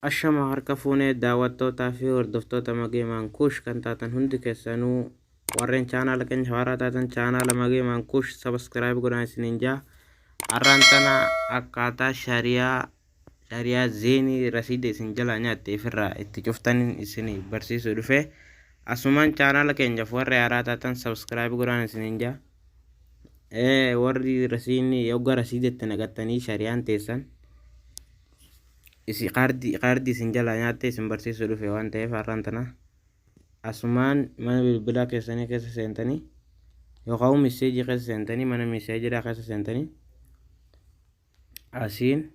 Ashama harka fuunee daawwattootaa fi hordoftoota Magee Maankuush kan taatan hundi keessanuu, warreen chaanaala keenya haaraa taatan chaanaala Magee Maankuush subscribe godhaa isiniin jaa. Har'aan tana akkaataa shariyaa zeenii rasiida isin jalaa nyaatte ifirraa itti cuftaniin isin barsiisuu dhufe. Asumaan chaanaala keenyaaf warri haaraa taatan subscribe godhaan isiniin jaa. Warri rasiinni yoggaa rasiida itti naqattanii shariyaan teessan isi kaardii isin jalaa nyaatte isin barsiisuu dhufe waan ta'eef, har'aan tana asumaan mana bilbilaa keessanii keessa seentanii yookaan misseejii keessa seentanii, mana misseejiidhaa keessa seentanii, asiin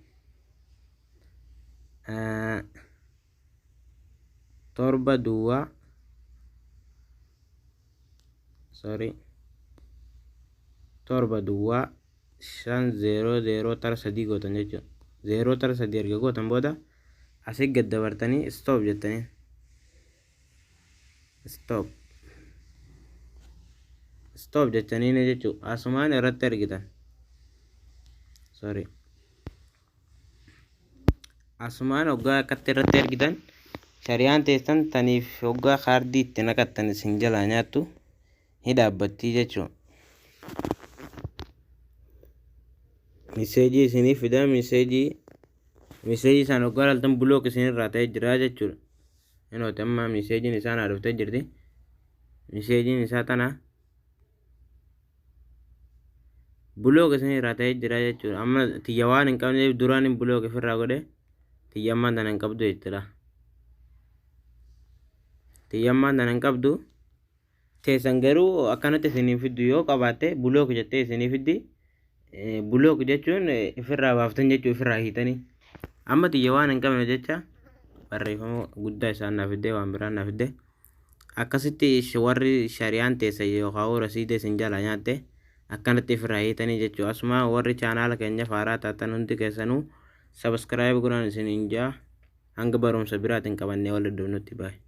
7 duwwaa, sorry, 7 duwwaa 5 0 0 tara 3 gootan jechuudha. 0 tara 3 erga gootan booda asii gad dabartanii stop jettanii stop stop jettanii jechuudha. Asumaan irratti argitan, sorry, asumaan hoggaa akkatti irratti argitan shariyaan teessan taniif hoggaa kaardii itti naqattan isin jalaa nyaattu ni dhaabbattii jechuudha. Miseejii isinii fida, miseejii isaan hoggaa ilaaltan block isinirraa ta'ee jira jechuudha. Inooti amma miseejiin isaa naa dhuftee jirti. Miseejiin isaa tana block isinirraa ta'ee jira jechuudha. Amma tiyya waan hin qabneef duraan hin block ofirraa godhe, tiyya ammaan tana hin qabdu jechuudha. Tiyya ammaan tana hin qabdu. Teessan garuu akkanatti isinii fiddu, yoo qabaatte block jettee isinii fiddi. Block jechuun ofirraa baaftan jechuu, ofirraa hiitanii. Amma tiyya waan hin qabne jecha barreeffama guddaa isaan naa fiddee, waan biraan naa fidde. Akkasitti warri shariyaan teessan yookaan rasiida isin jalaa nyaatte akkanatti ofirraa hiitanii jechuudha. Asuma warri chaanaala keenya haaraa taatan hundi keessanuu subscribe godhaan isiniin jaa. Hanga barumsa biraatiin qabannee wal dhufnutti, baay'ee.